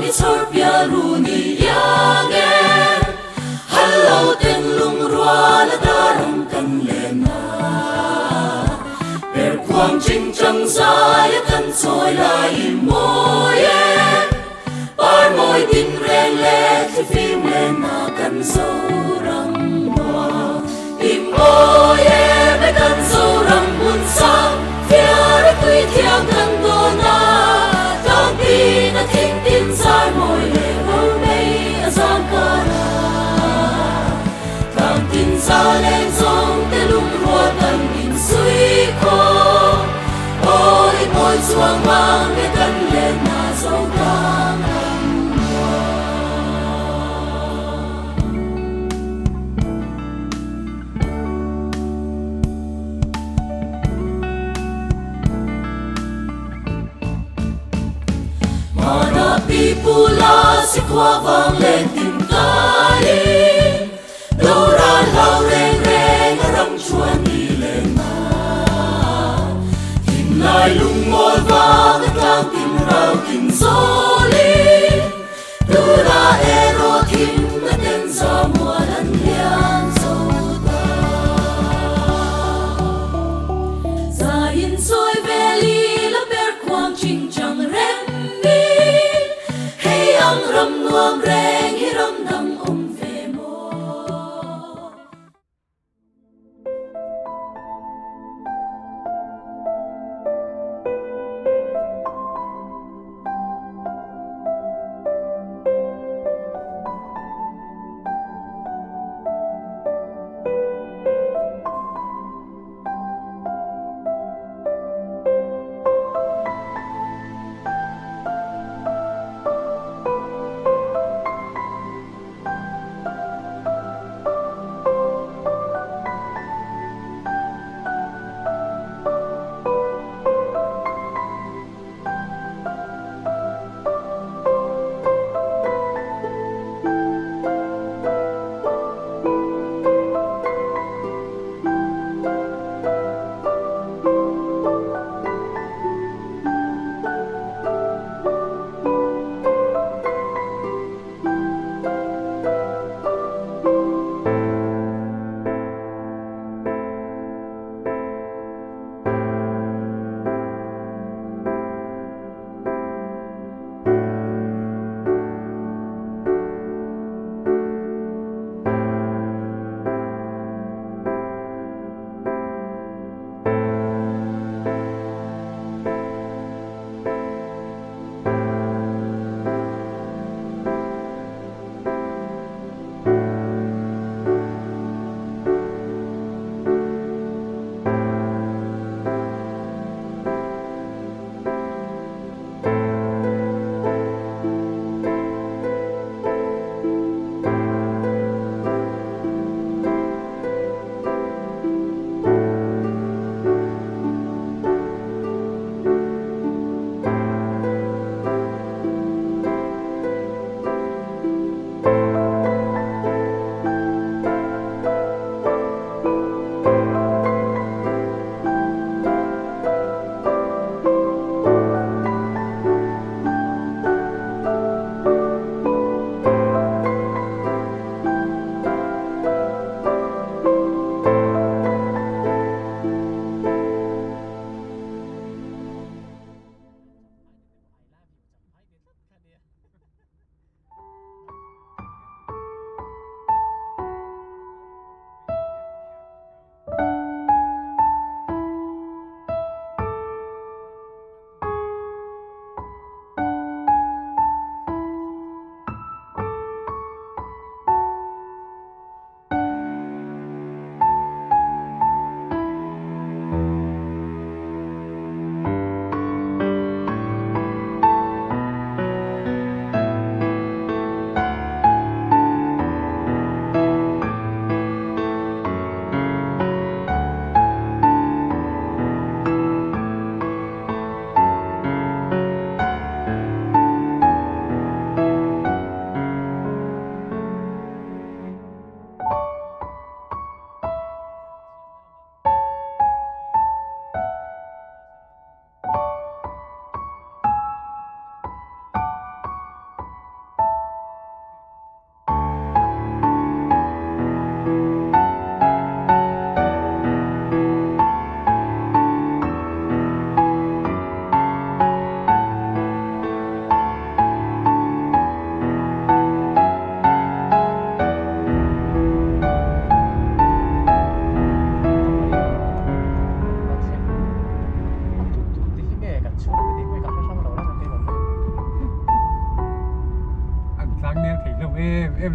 i chhawr pial ru ni iang e. Hal lo ten lungrual a dar ang kan len a. Per khuang ching chang zai a kan chawi lai i mawi e. Par mawi tin reng leh thlifim len na kan Zoram nuam i mawi e. Be kan Zoram hmun sang fiar a tui thiang kan dawn a. Tlang tin a thing tin zar mawi leh ro mei a zam kar a. Tlang tin za leng zawng te lungrual kan insui khawm. Aw i mawi chuang mang nge kan len na zo tlang ang maw. Hmana pi pu la si khua vang leng tin kai. Doral hlau reng reng a ram chuan ni leng a. Thinlai lungmawl vang a tlang tin rau tin zawlin Tuna erawh thim na ten za mual an lian zo ta. Zain sawi vel i la per khuang ching chang rem mi. Hei ang ram nuam reng hi ram.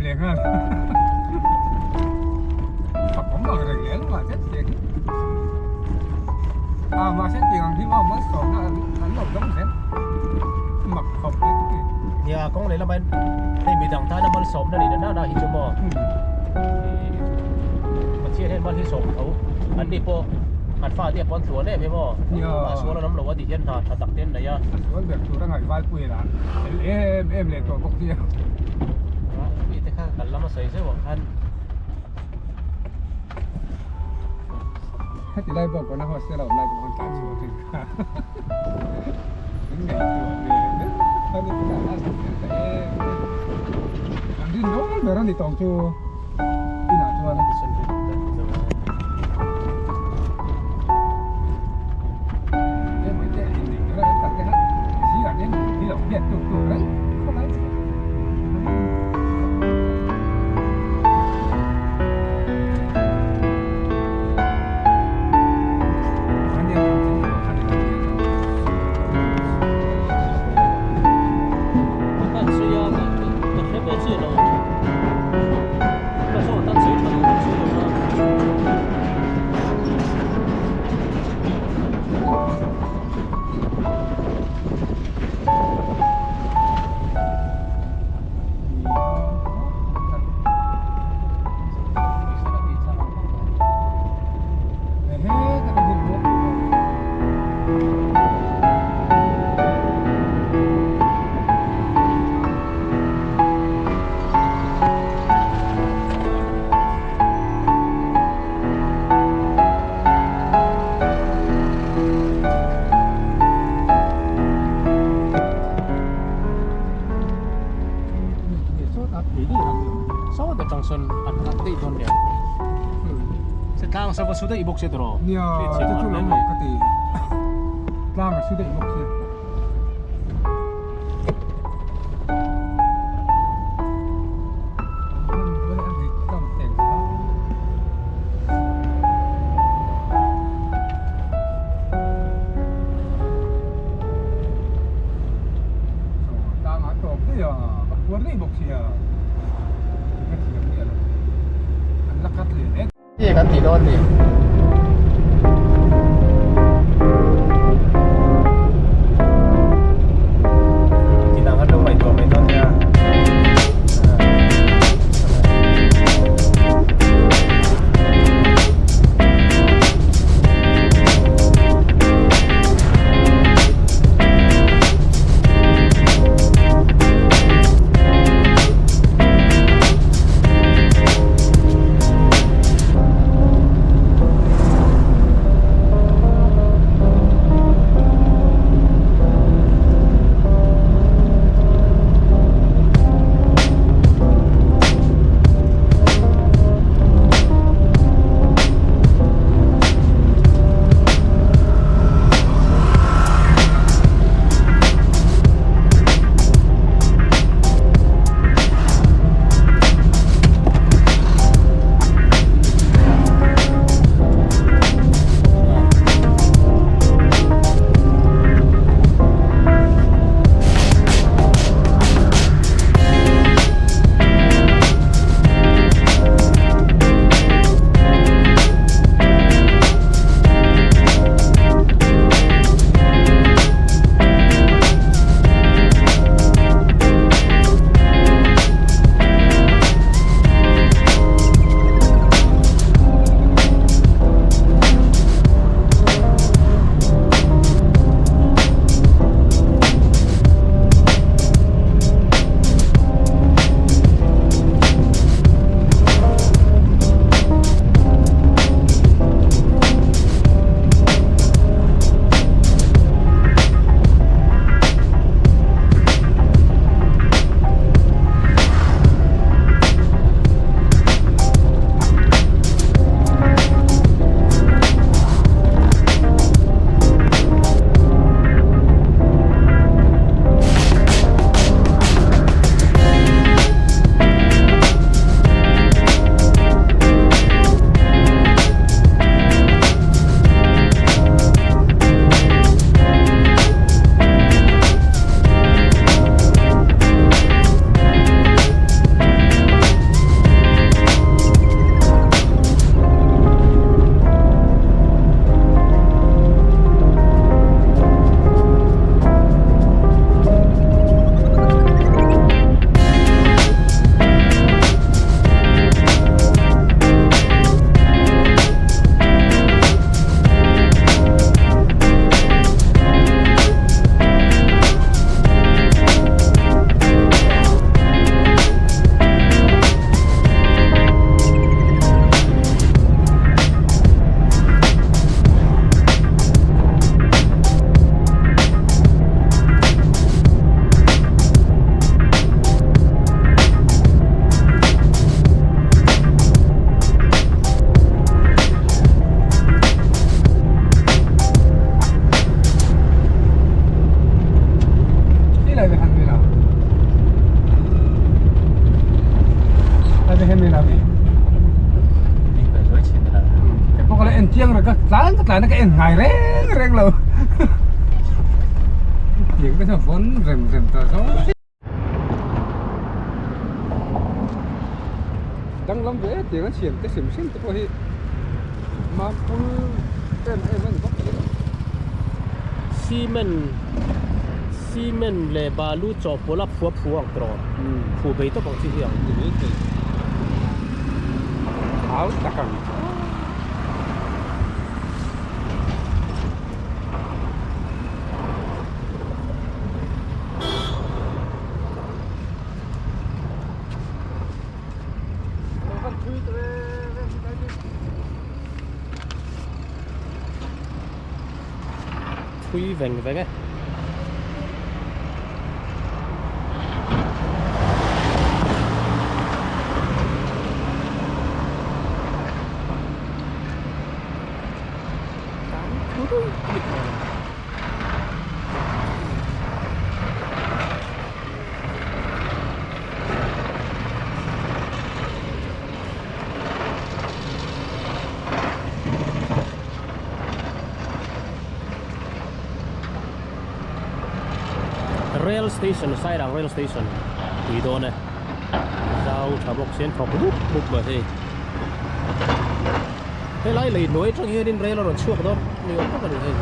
leh nghal. Fak awm ang reng leh lawng ah zet zet. A mahse tiang ang hi maw malsawmna an lo dawng zel. Mak khawp mai chu ti. Nia kawng leh lama hei midang tana malsawmna ni na na hi chu maw. Pathian hian mal hi sawm tho. An ni pawh an fate a pawn tluan em hi maw. A sual an awm lo a tih hian hna tha tak te an nei a. A sual ber tur a ngaih valpui lah fel em em leh tawh bawk sia. Mi te kha kal lama sawi zeuh ang khan. Heti lai bawk pawn a hostel a awm lai te pawh khan tlan chhuah thin kha. Min ngaihtuah ve hle khan i tunah a zak tel ta em em. An rin dawn ber a ni tawng chu inah chuan. Nia, chu chu lo mak ka ti. Tlang a su daih bawk sia. Nge kan tih dawn ni? Tinang an lo ngaihtuah mai dawn nia. te hian min ami. Ding ve zuai thin ila. Kei pawh ka la en chiang reng ka tlan ka tlan a ka en ngai reng reng lo. Tiang te chuan vawn rem rem ta zawng. Danglam ve tiang a thian te hrim hrim te pawh hi mapul em em a ni bawk si lo. Cement cement leh balu chawhpawlh a phua phua ang tawh phu bei tawp ang chi hi ang. Ni mai thei. Hau tak ang. Thui veng veng e. Rail station Sairang rail station tui dawn e zau tha bawk sian thawk mup mup mai hei helai lei hnuai atang hianin rail a rawn chhuak dawn ni awm tak a ni hei.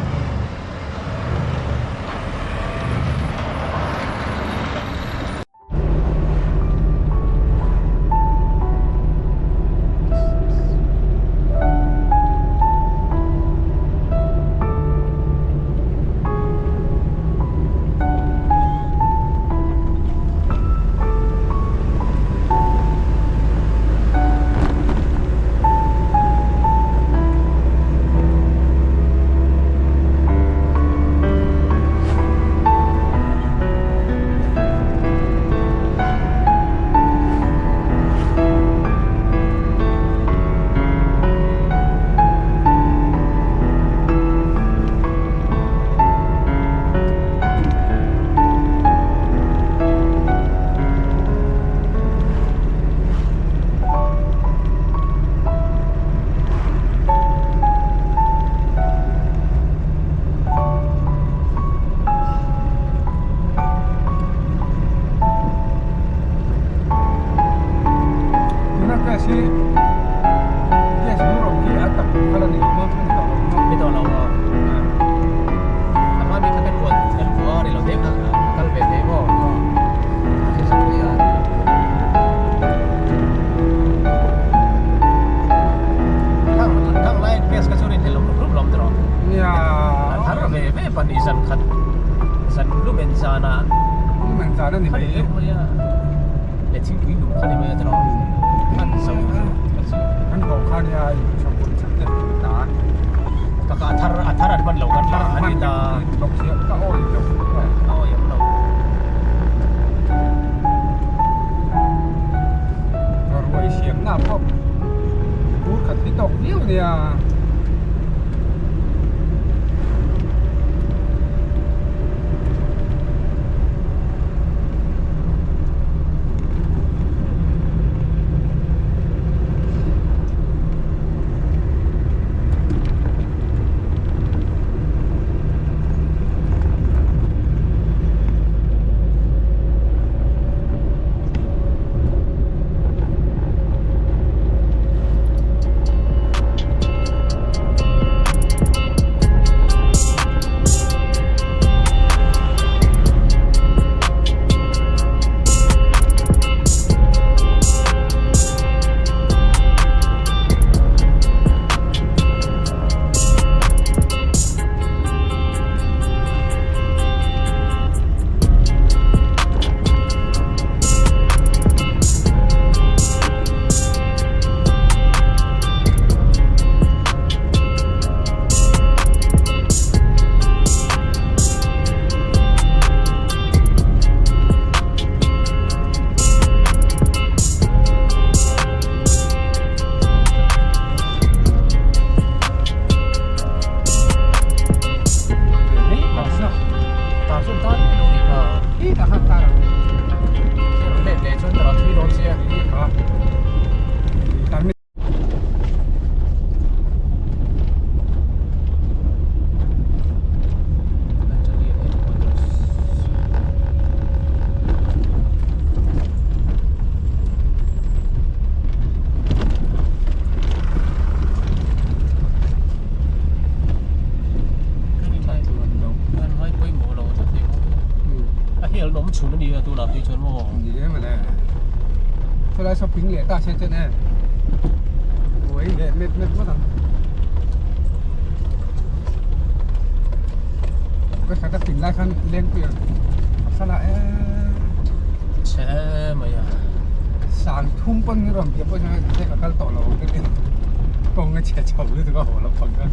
Tuna gas hi gas bur awm khi a tak kha la ni lo maw a ni tawh lo maw? Ni tawh lo maw? A hma mi kha kan ruat kan vua a ni lo deuh a kal ve thei maw? Thang lai gas kha chu rin hlelh rum rum lawm tawh. Nia. A thar ve ve pahnih zan khat zan lumen zana. Lumen zan a ni mai. Le thingpui lum kha ni mai a tawh. An zo Kan haw kha nia in chhawpun chak te ta. Ka ka thar a thar an man lo kan la an ni ta. Bawk sia ka awi lo. Ka awi lo. Ruai siamna pawh bur khat hi tawk viau nia. awm chhun a ni a tunah phei chuan maw? Ni em ale. Chulai saw ping leh ta se chuan e. Buai leh met met ngawt ang. Ka khat a pin lai khan lengpui a sala e. Chhe mai a. Sang thum pawn ni rawn piah pawh hian hei ka kal tawh lo ang ka ti. Kawng a chhe chho lutuk a haw loh phang khan.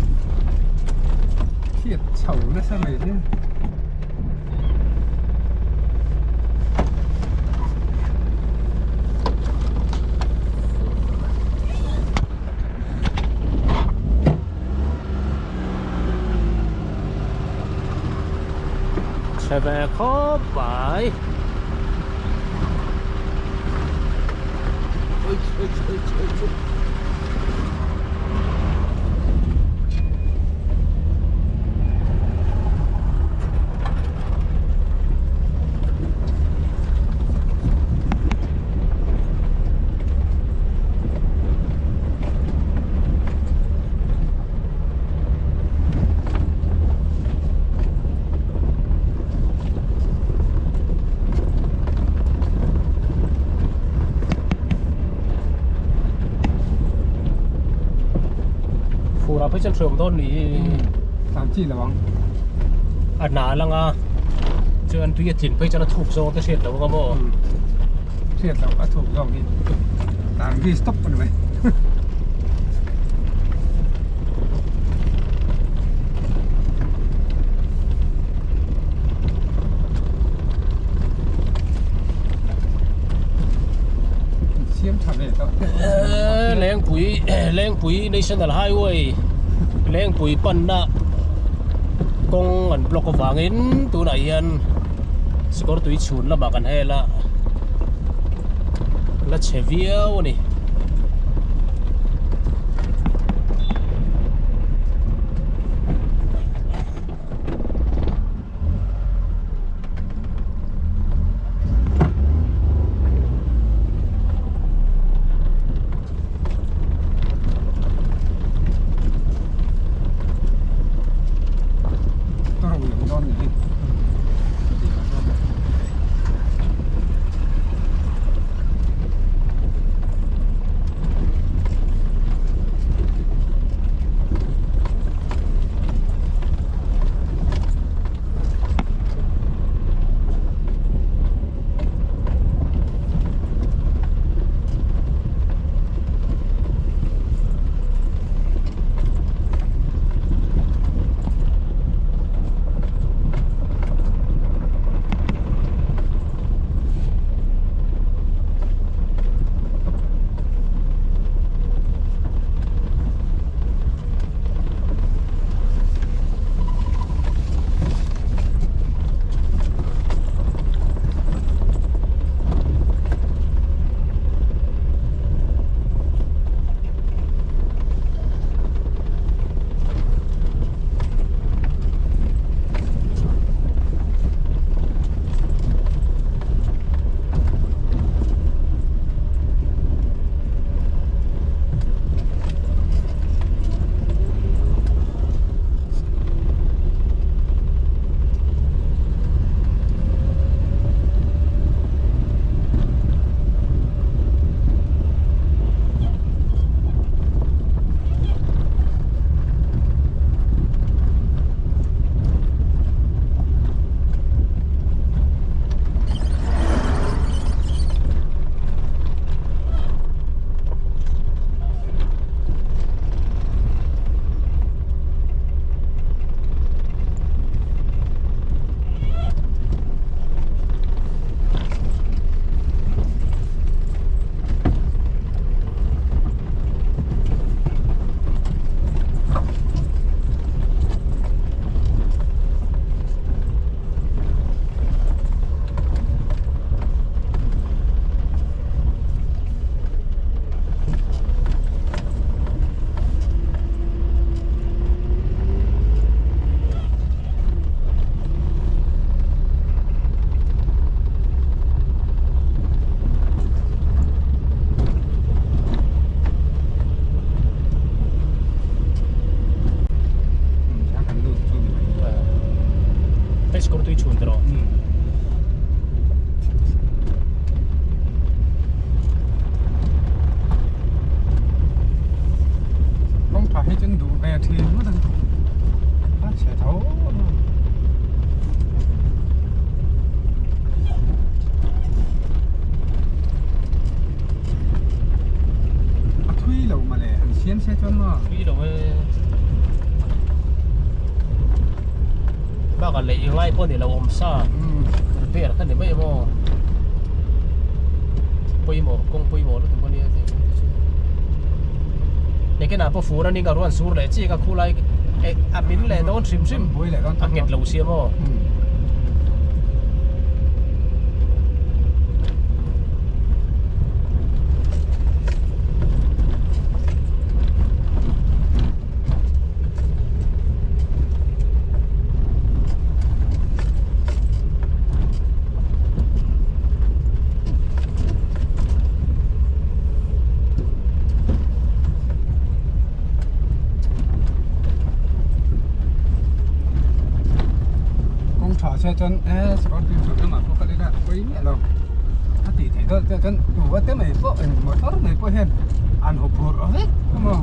Thiat chho nasa mai hi. Chhe ve khawp mai. Fur ah phei chuan hreawm dawn ni Tlan chi lo ang. A hna a lang a chuan tui a tlin phei chuan a thuk zawng te hriat lo ang a maw. Hriat loh a thuk zawng hi tlan risk tawp a ni mai. Siam tha ve tawh. Lengpui Lengpui National Highway Lengpui panna kawng an block avangin tunah hian sikawr tui chhun lamah kan hel a la chhe viau a ni. thin ngawt ang a chhe tho a thui lo mawle han siam se chuan maw thui lo e bakah leh i ngai pawh ni lo awm sa repair kha ni mai emaw pawimawh kawng pawimawh lutuk a nia tih te chu nakinah pawh fur a ning a ruan sur leh chiah a khulai eh a min leh dawn hrim hrim a nghet lo sia maw. Kawng tha se chuan e sakawr tui chhun lamah pawh kal ila pawi miah lo a tih theih dawn te chuan tu a te mai pawh eng motor mai pawh hian an huphurh vek a maw.